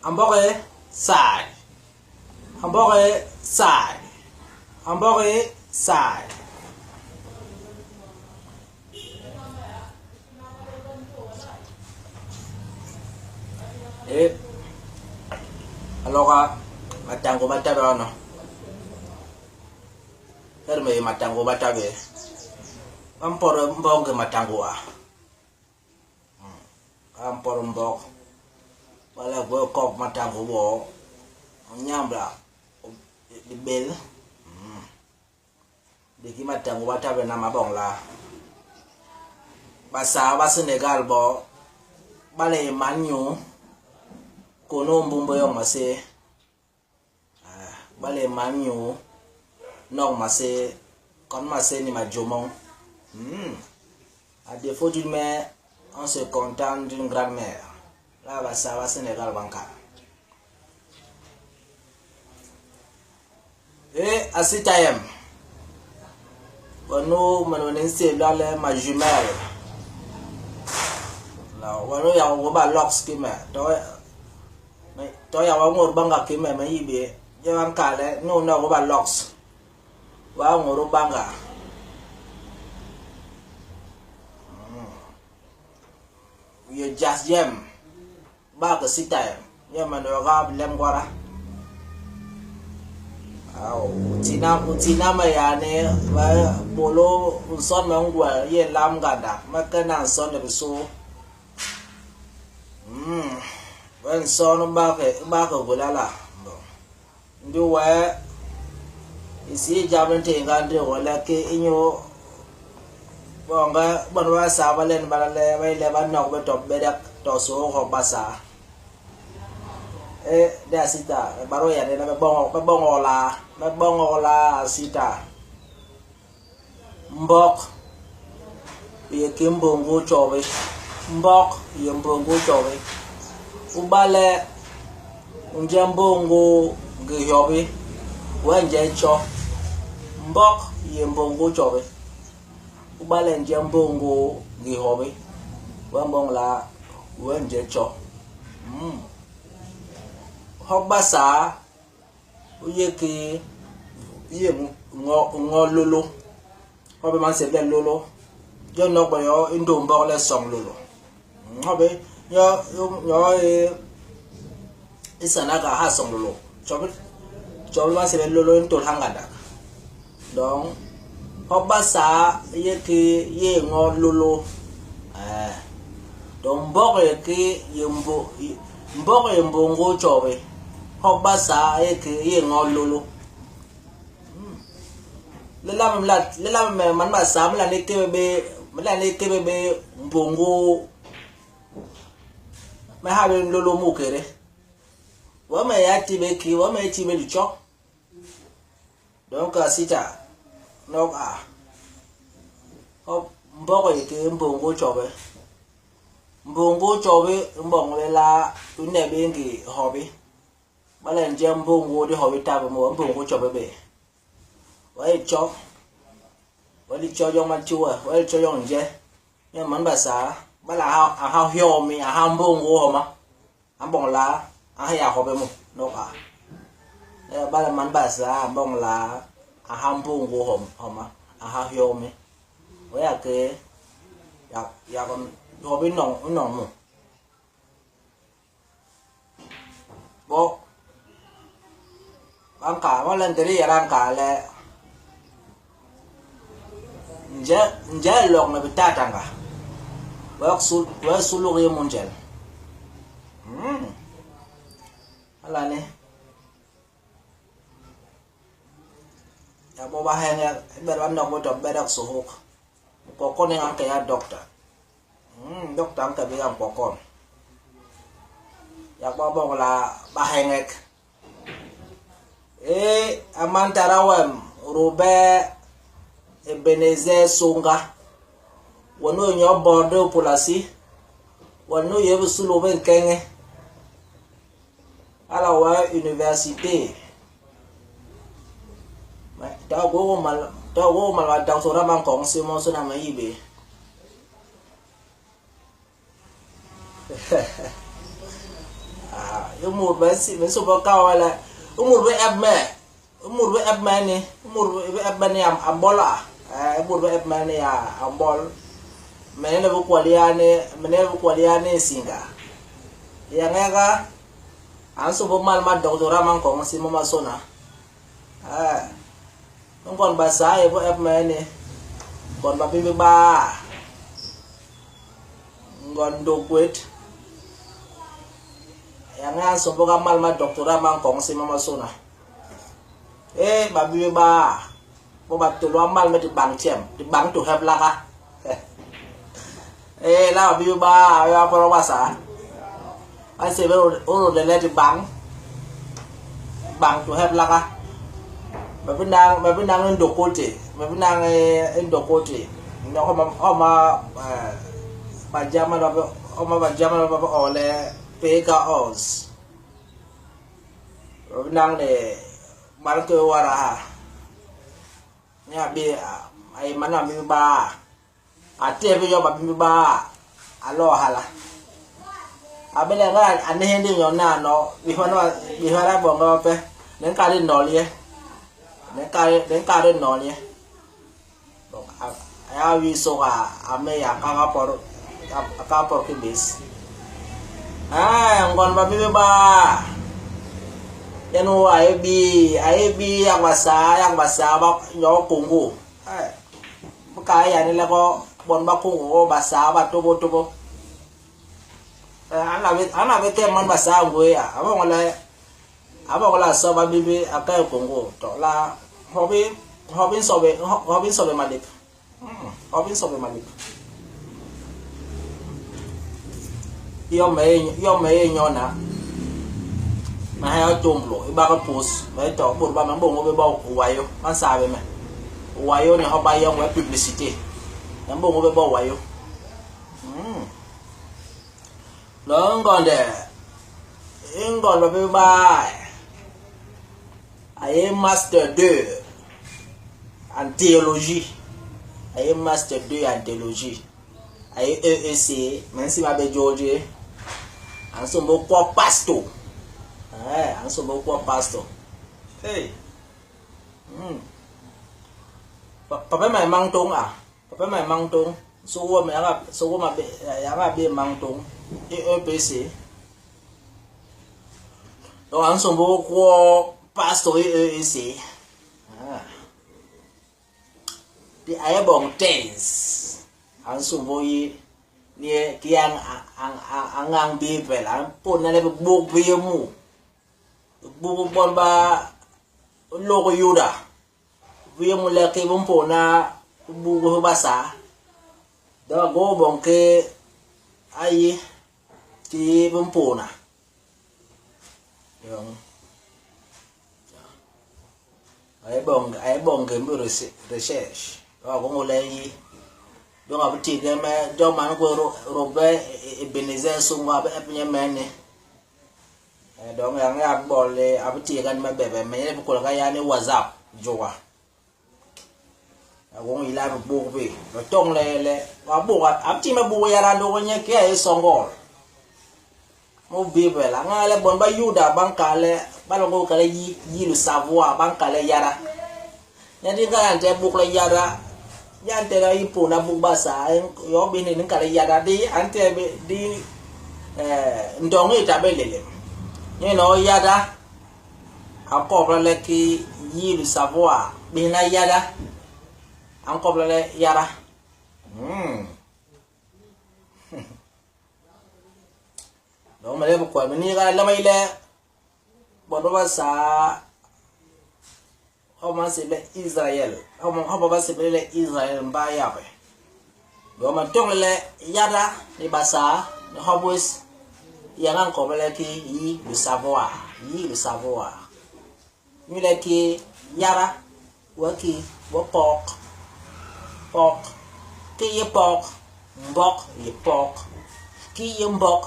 A mbok e saay. A mbok e saay. A mbok e saay. E aloka matango matabe ano. Er me matango matabe. Amporo mbonge matango a. A mpot mbok ma gwe okok matango bo onyambla libel diki matango matabe na mabong la basa ba Senegal bo bale man nyu kono mbumbo yong mase bale man nyu nok mase kon mase ni majomong. À défaut d'une mère, on se contente d'une grand-mère. Là, basa ba Sénégal banka. E asitayem. Wano manone se lale ma jumelle. La wano ya go ba locks ki me. To me to ya wa ngor banga ki me me yibe. Ye ban kale no no go ba locks. Wa ngor banga. Ye jas jem. Ba ka sitayem. Ye mano ga lem gwara. Aw, tina tina ma ya ne ba bolo nson ma ngwa ye lam ganda ma kana nson de so. Wa nson ba ke bulala. Bon. Ndi wa isi jaben te ngande wala ke inyo bonga bon wa sa ba len ba le ba le ba nok be top be dak to so ko basa. E de asita baro ya ne be bongo be bongo la be bongo la asita. Mbok ye ke mbongo chobe. Mbok ye mbongo chobe. Ubale nje mbongo ge yobe we nje cho. Mbok ye mbongo chobe. Ubale nje mbongo ge hobe we mbong la we nje cho. Hobasa uye ke ye ngo ngo lolo. Hobe man se le lolo. Yo no ba yo ndo mbok le song lolo. Hobe yo yo e isana ka ha song lolo. Chobe chobe man se le lolo ndo hangada. Donc hobasa ye ke ye ngo lolo. Donc mbok ye ke ye mbo mbok ye mbongo chobe. Hobasa ye ke ye ngo lolo. Le la me le la me man ba sa me la ne ke be me la ne ke be mbongo me ha be lolo mu kere. Wa me ya ti be ki wa me ti be licho. Donc asita nok a. Hop mbok ye ke mbongo chobe. Mbongo chobe mbong le la une be ngi hobi. Bala nje mbongo di hobi tabe mo mbongo chobe be. Wa e cho. Wa li cho yong ma chua, wa li cho yong nje. Ya man ba sa bala ha ha hyo mi ha mbongo ho ma. Ambong la a ya hobe mo nok a. E bala man ba sa ambong la a ha mbongo ho ho ma a ha hyo mi. Wa ya ke ya ya kon hobi nong nong mo. Bo bangka wa lan teri ya bangka le nje nje lok na bitatanga. Wa sul wa sulu ye munjel. Ala ne. Ya bo ba henge ber ban nok bo to berak suhuk. Ko ko ne ang ya doctor. Doctor ang ka bi ang pokon. Ya bo bo la ba hengek. E amantarawem Robert Ebenezer Songa. Wono nyo bordeaux polasi. Wono ye sulo ben kenge. Ala wa université. Ma ta go mal ta go mal wa doctorat man kong se mo so na ma yibe. Ah, I mut ba nsômbôl ka wala i mut ba ep me i mut ba ep me ni i mut ba ep me ni a mbol a i mut ba ep me ni a mbol mene le bukwal yani mene le bukwal yani singa yangega a nsômbôl mal ma doctorat ma nkoñ isi momasôna eh nkon basa ye bo ep me ni nkon ba bibi ba ngon ndokwet yanga a nsômbôl ka mal ma doctorat ma nkoñ isi momasôna eh ba bibi ba bo ba tolo a mal me di bang tjem di bang to heb laka eh la ba bibi ba ya poro basa a se be o le le di bang bang to heb laka ba binang ba binang ndokote ba binang ndokote no ma ma ba jama ba ma ba jama ba ole peka os ba binang ne mal ke wara ha nya be ay mana mi ba a te be yo ba mi ba alo hala abele nga ane ndi nyo na no bi hwana bi hwana bongo pe nen ka ri no lie nen ka nen ka ri no lie donc aya wi so ga ame ya ka ka por ka por ki bis ah ngon ba mi ba yanu aye bi aye bi yak basa yak basa ba nyo Congo eh ka ya ni le ko bon ba Congo basa ba tobo tobo ana be ana be te man basa ngwe ya abo ngole abo ngola so ba bibi aka Congo to la hobi hobi sobe hobi sobe malip hobi sobe malip yo me yo me nyona ma ha tumblo i ba ka pos me to bur ba ma bongo be ba wayo ma sabe me wayo ni ho ba yo we publicité na bongo be ba wayo no ngonde ngondo be ba aye master 2 en théologie aye master 2 en théologie aye EEC même si ma be George an sombo kwa pastor eh an sombo kwa pastor hey papa mai mang tong a papa mai mang tong so wo me anga so wo ma be anga be mang tong EEPC donc an sombo kwa pastor EEC ah di aye bong tens an sombo yi ni ki ang ang ang ang Bible ang pon na le buk bi mu buk bon ba logo yuda bi mu le ke bum pona bugo basa da go bon ke ayi ti bum pona yong ay bon ke mbu recherche wa go ngole yi donc abuti ke me jo man ko robe Ebenezer sungo abe epnye mene donc yang ya bole abuti kan me bebe me ne ko ka ya ni WhatsApp jowa ago ila bu be lo tong le le wa bu abuti me bu ya ra do nye ke e songol mo bible la nga le bon ba yuda banka le ba lo ko ka le yi yi le savoir banka le yara nya di ka ante bu le yara nya ante la ipo na bu basa yo bi ni ka le yara di ante be di eh ndongi ta be lele ni no yada akobla le ki yi le savoir bi na yada akobla le yara donc mele ko ni ga la mai le bon ba sa ho ma se le Israël ho ho ba se le Israël mba ya be do ma tong le yada ni basa ni hobwes ya ngan ko le ki yi le savoir yi le savoir ni le ki yara wa ki wa pok pok ki ye pok mbok ye pok ki ye mbok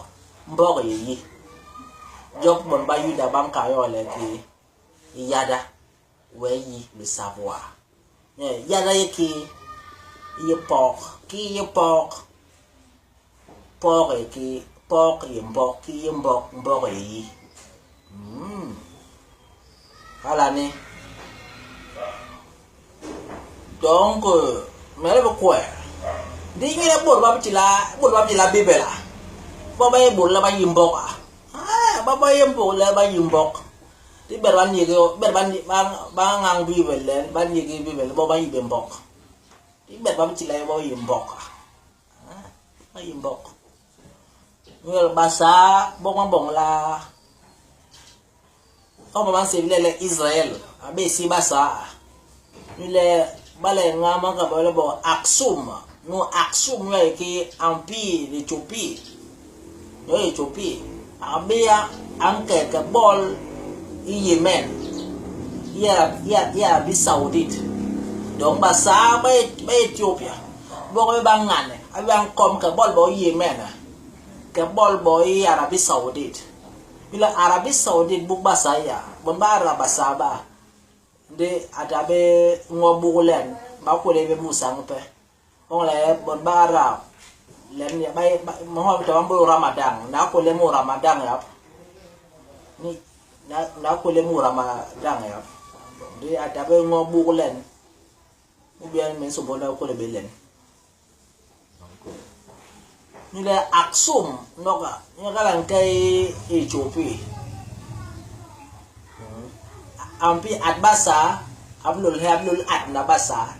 mbok ye yi jok bon ba yuda banka yo le ki yada we yi le savoir yada ye ki ye pok ki ye pok pok ye ki pok ye mbok ki ye mbok mbok ye yi. Hala ni. Donc, me le bi kwe. Ndi inyule bôt ba bi tila, bôt ba bi tila Bibel, ba ba yé bôt le ba yi mbok. Ah, ba ba yé bôt le ba yi mbok. Ndi bet ba nyégi, bet ba ba ba ñañ Bibel len, ba nyégi Bibel, bo ba yi bé mbok. Ndi bet ba bi tila yo ba yi mbok. Ah, ba yi mbok. Inyule Basaa bon ba mboñ laa. Homa ba nsébla le Israel a bé isi Basaa. Inyule ba le nga man ka le bo Aksum, nu Aksum nu a yé ki Empire d'Éthiopie, nu Éthiopie a bé a nke ke bol i Yémen, i i Arabie Saoudite. Donc Basaa ba ba Éthiopia bon ba bé ba ñane, ba bé ba nkom ke bol bo i Yémen, ke bol bo i Arabie Saoudite. Ila Arabie Saoudite buk Basaa ya, bon ba Arab Basaa ba, ndi a ta bé ño buk len, ba kwélél bé mu sañ pe. Boñ le bon ba Arab len ba ba mahop to ba mbôdôl Ramadan, nda kwélél mu Ramadan yap, ni nda kwélél mu Ramadan yap. Ndi a ta bé ño buk len, ou bien me nsômbôl le kwélél bé len. Ni le Aksum noga ni hala nke i Éthiopie. Ampi at Basaa a bi lôl he a bi lôl at na Basaa.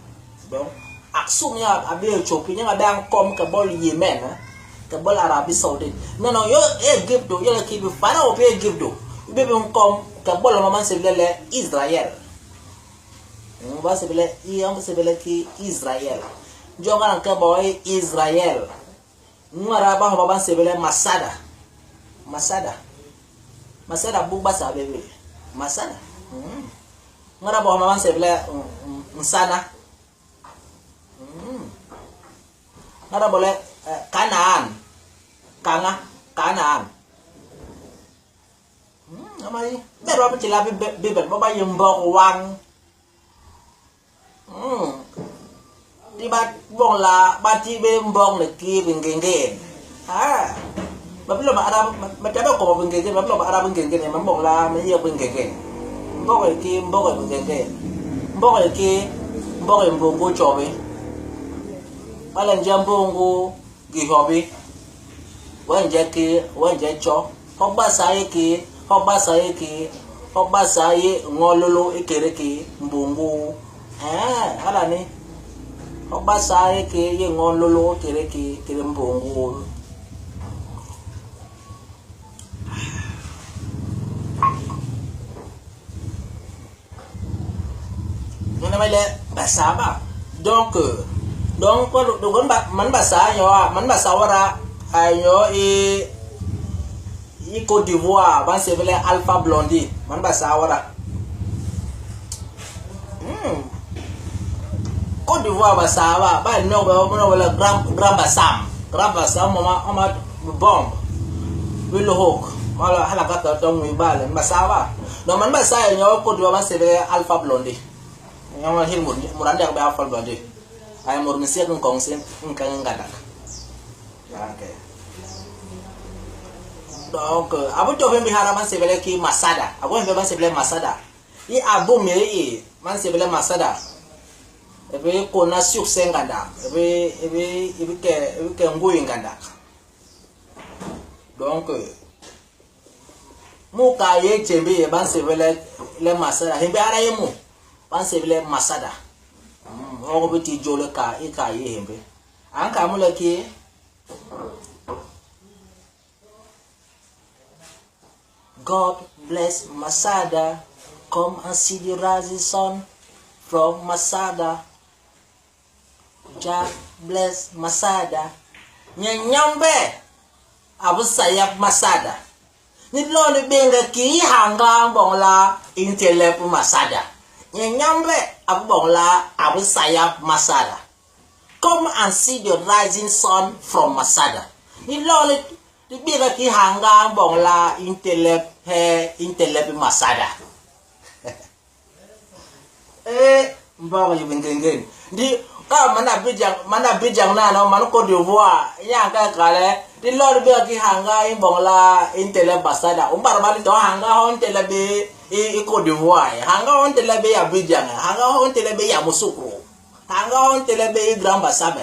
Donc Aksum nye a bé Éthiopie nye a bé a nkom ke bol Yémen ke bol Arabie Saoudite. Non non yo Égypte yo le ki bi Pharaon bi Égypte bi bé bi nkom ke bol homa ba nsébla le Israël. Ba nsébla i ba nsébla ki Israël. Jon hala nke bo i Israël. Nwara ba homa ba nsébla Masada. Masada. Masada buk Basaa bé bé. Masada. Nwara ba homa ba nsébla Nsana. Nwara bo le Kanaan. Kanga. Kanaan. Bet ba bi tila Bibel bo ba yi mbok wang. Ti ba boñ la ba ti bé mbok ni ki bingengeng. Ah. Ba bi lo ba Arab ba ta bé kobo bingengeng ba bi lo ba Arab bingengeng ma boñ la me yek bingengeng. Mbok e ki mbok e bingengeng. Mbok e ki mbok e mbongo chobi. Ba le nje mbongo gi hobi. Wenje ki wenje cho. Hop Basaa ye ki hop Basaa ye ki hop Basaa ye ngololo e kere ki mbongo. Eh hala ni. Hop Basaa ye ki ye ngololo e kere ki kere mbongo. Ngana le Basaa ba. Donc donc donc man Basaa yo man Basaa wara ayo e i Côte d'Ivoire ba nsébla Alpha Blondy man Basaa wara. Côte d'Ivoire Basaa ba ba nok ba ba la Grand Grand Bassam. Grand Bassam mama mama bomb. Wilhook wala hala ka ta tong wi ba le Basaa ba. Donc man Basaa yo Côte d'Ivoire ba nsébla Alpha Blondy. Ngama hil mur murande ak ba Alpha Blondy. Ay mur mi siek nkong sin nkang ngadak. Okay. Donc abu to hembi hara man sebele ki Masada. Abu hembi man sebele Masada. I abu mi i man sebele Masada. Ebe kona succès nganda. Ebe ebe ebe ke ebe ke ngui nganda. Donc mu ka ye chembe ye ban sebele le Masada. Hembi hara ye mu ban sebele Masada. Ogo biti jole ka i ka ye hembe. An ka mu le ki God bless Masada. Come and see the rising sun from Masada. Jah bless Masada. Nyanyambe abu sayap Masada. Ni loni benga ki hanga bong la intelep Masada. Nyanyambe abu bong la abu sayap Masada. Come and see the rising sun from Masada. Ni loni di benga ki hanga bong la intelep he intelep Masada. Eh mbongo yibingengeng. Ndi ka mana Abidjan mana Abidjan na no man Côte d'Ivoire ya ka kale di lori be ki hanga imbong la intelep Masada. Umbar bali to hanga ho intelep be i Côte d'Ivoire, hanga on tele be Abidjan, hanga on tele be Yamoussoukro, hanga on tele be Grand Bassam.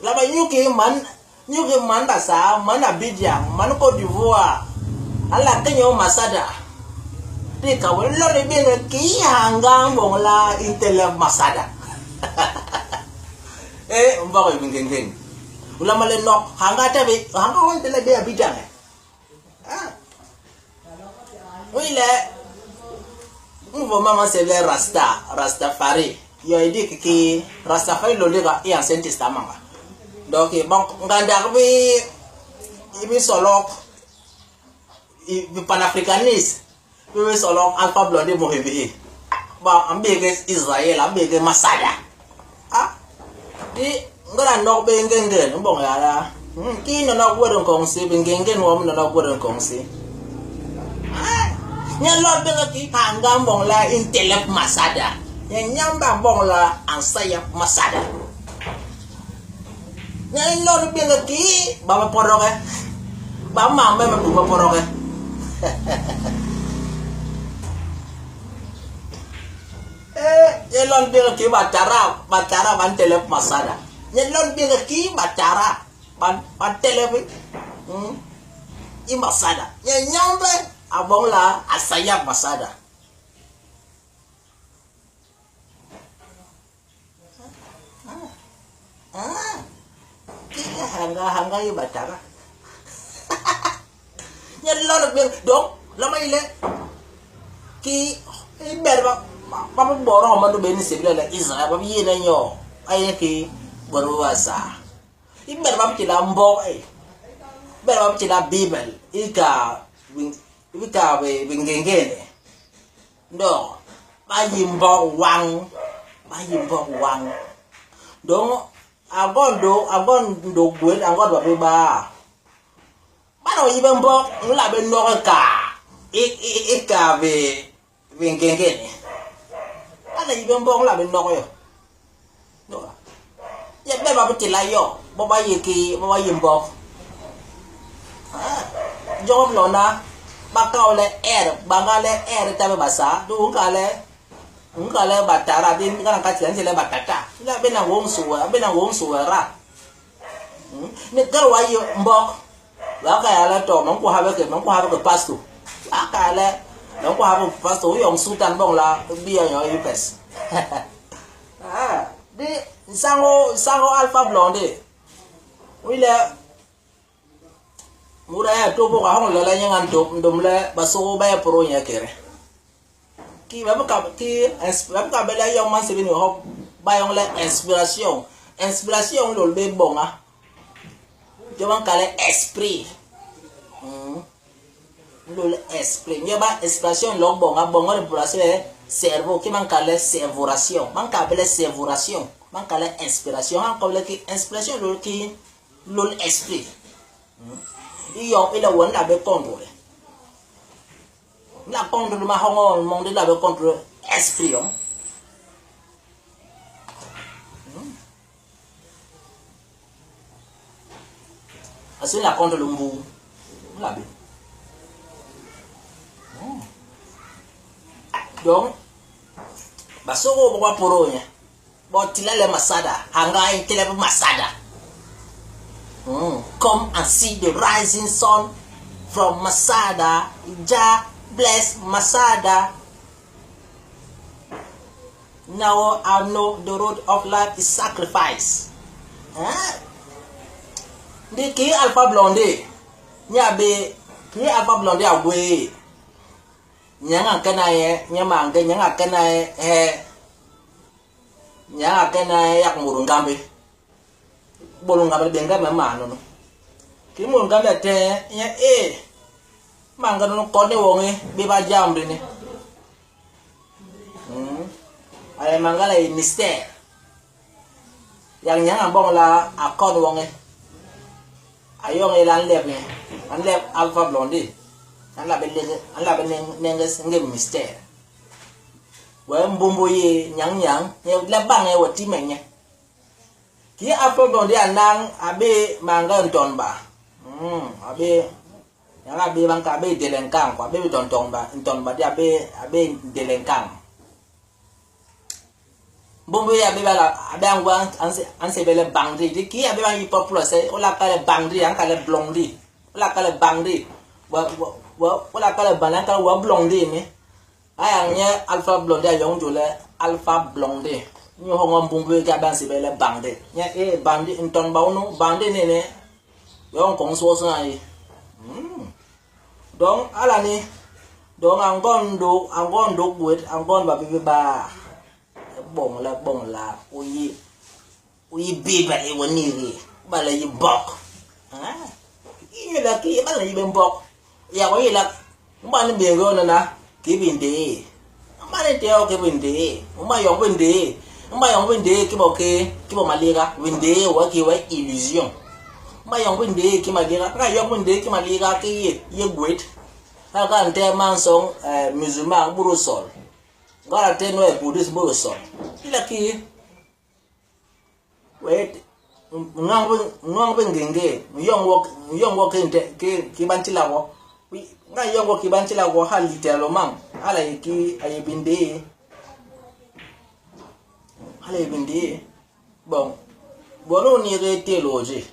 La ba nyuki man nyuki man basa man Abidjan, man Côte d'Ivoire, ala kenyo Masada. Di ka we lo le be ki hanga mbong la intele Masada. Eh mbako ngengeng. Ulama le nok hanga tabe hanga on tele be Abidjan. Ah. Oui le Mvo mama c'est le Rasta, Rastafari. Yo idi ki Rastafari lo lega e Ancien Testament. Donc bon nganda bi ibi solok bi panafricaniste bi solok Alpha Blondy Mohibi. Ba ambe ke Israël, ambe ke Masada. Ah. Di ngara nok be ngengen mbong ya la. Ki no nok wodon kong si bi ngengen wo no nok wodon kong si. Ah. Nya lot be ki hanga mbong la intelep Masada. Nya nyamba mbong la ansaya Masada. Nya lot be ki ba ba poroke. Ba ma me ma bu ba poroke. Eh, nya lot be ki ba tara, ba tara ban telep Masada. Nya lot be ki ba tara ban ban telep. I Masada. Nya nyambe abong la asaya Masada. Ah. Ki hanga hanga i batara. Nya lot be donc la ma ile ki i ber ba ba ba boro ma do be ni sebila la Israel ba bi na nyo ay ki boro wasa. I ber ba ki la mbo e. Ber ba ki la Bible i ka i ka be ngengene. Ndo ba yimbo wang ba yimbo wang. Donc agon do agon do gwe agon ba be ba. Ba no yibe mbo ngla be no ka i i ka be ngengene. Ba na yibe mbo ngla be no yo. No. Ya be ba ti la yo, bo ba yi ki bo ba yimbo. Ah, job lo na ba ka le er ba ga le er ta be basa du ka le nka le batara din ka ka tsi le batata. La be na wong suwa, be na wong suwa ra. Ni ka wa yi mbo. Wa ka ya la to man ko ha be ke man ko ha be ke pasto. Wa ka le man ko ha be pasto yong sultan bong la bi ya yo yupes. Ah, di sango sango Alpha Blondy. Wi le mura ya to bo ka hong la la nyangan to ndom le baso ba ya pro nya kere. Ki ba ka ki ba ka bela yong man se bi ni ho ba yong le inspiration. Inspiration lo be bonga. Jo man ka le esprit. Lo le esprit. Nyo ba inspiration lo bonga bonga le pour le cerveau ki man ka le cervoration. Man ka be le cervoration. Man ka le inspiration. Man ka le ki inspiration lo ki lo le esprit. Iyo ila won la be contrôler. La contrôle ma hongo monde la be contrôle esprit on. Asin la contrôle mbu. La be. Donc basoko bo poro nya. Bo tila le Masada, hanga intele Masada. Come and see the rising sun from Masada. Jah bless Masada. Now I know the road of life is sacrifice. Ah. Ndi ki Alpha Blondy. Nya be ki Alpha Blondy agwe. Nyanga kana ye, nyama nge nyanga kana ye he. Nyanga kana ye yak murungambe. Bolungambe benga ma ma no. Ki murungambe te nya e. Manga no kone wonge be ba jambre ni. Ay mangala e mystère. Yang nyanga bong la akon wonge. Ayong e lan leb ni. An leb Alpha Blondy. An la be le an la be nenges nge mystère. Wa mbombo ye nyang nyang ye la bang e woti menye. Ki Alpha Blondy anang abe manga ntonba. Abe Yanga a bé ba nka a bé délinquant quoi, a bé tonton ba nton ba a bé a bé délinquant. Mbombo ya bé bala a bé angwa an se bele bandit. Di ki a bé ba hip hop plus o la kale bandit an kale blondie. O la kale bandit. Wa wa o la kale bandit an kale wa blondie mi. Aya nye Alpha Blondy a yong jole Alpha Blondy. Nyo hongo mbumbu ki a bé an se bele bandit. Nye e bandit nton ba unu bandit nene yon kong so so na yi. Donc ala ni donc angon do angon do gwet angon ba bibi ba bong la bong la o yi o yi bi ba le woni ri ba le yi bok. Ah. Yi la ki ba le yi ben bok. Ya ko yi la mba ni be go na na ki bin de. Mba ni te o ki bin de. Mba yong bin de. Mba yong bin de ki bo ke ki bo malira bin de wa ki wa illusion. Mba yong bin de ki malira. Nga yong bin de ki malira ki ye ye gwet. Ha ka nte man song eh musulman buru sol. Ngara te no e buddhist buru sol. Ila ki wait nwang nwang bin genge yong wo yong wo ke nte ke ki ban tila wo. Nga yong wo ki ban tila wo ha littéralement ala ye ki aye binde. Ala ye binde. Bon. Bon no ni re théologie.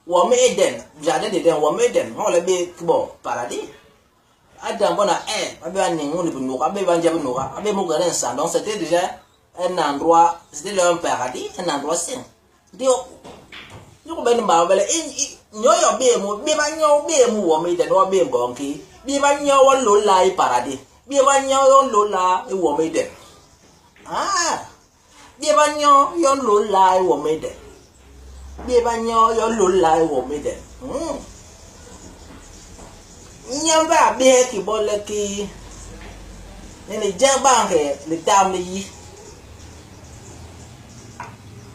Wo me Eden, jardin d'Eden, wo me Eden, on le be bon paradis. Adam bona eh abe ba ni nguni bu nuka, abe ba njabu nuka, abe mo garen sa. Donc c'était déjà un endroit, c'était un paradis, un endroit saint. Dio nyoko ben ba bele nyo yo be mu be ba nyo be mu wo me Eden wo be bon ki. Be ba nyo wo lo la i paradis. Be ba nyo yo lo la i wo me Eden. Ah. Be ba nyo yo lo la i wo me Eden. Be ba nyo yo lo la i wo me Eden. Nyamba be ki bole ki ni jaba ke le tam yi.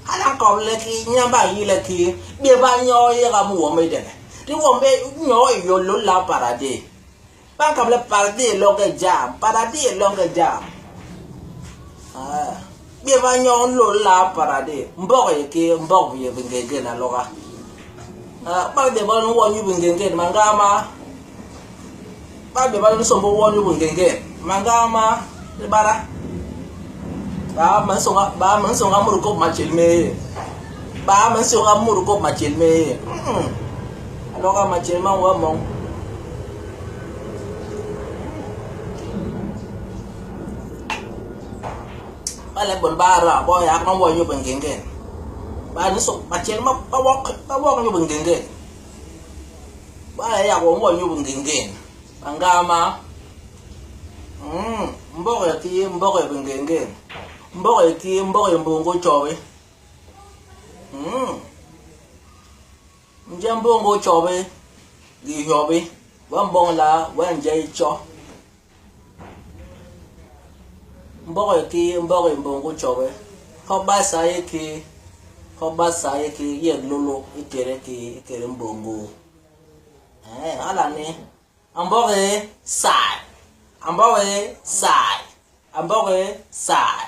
Ala ko le ki nyamba yi le ki be ba nyo ye ga mu wo me Eden. Di wo me nyo yo lo la paradis. Ba ka le paradis lo ke jam, paradis lo ke jam. Ah. Be ba nyo lo la paradis. Mbok ye ki mbok ye bingege na lo ga. Ah, ba de ba no wo nyu bingege mangama. Ba de ba no sombo wo nyu bingege. Mangama le bara. Ba man so ba man so ga muru ko machel me. Ba man so ga muru ko machel me. Lo ga machel ma wa mong. Ba le bon ba ra bo ya no wo nyu bingege. Ba ni so machel ma ba wo ba wo nyu bingege. Ba ya wo wo nyu bingege. Angama. Mbok ki mbok bingege. Mbok ki mbok mbongo chobe. Nje mbongo chobe gi hyobe. Wa mbong la wa nje cho. Mbok ki mbok mbongo chobe. Ko ba sa ye ki ko ba sa ye ki ye lolo ikere ki ikere mbongo. Eh ala ni Ambore sai. Ambore sai. Ambore sai.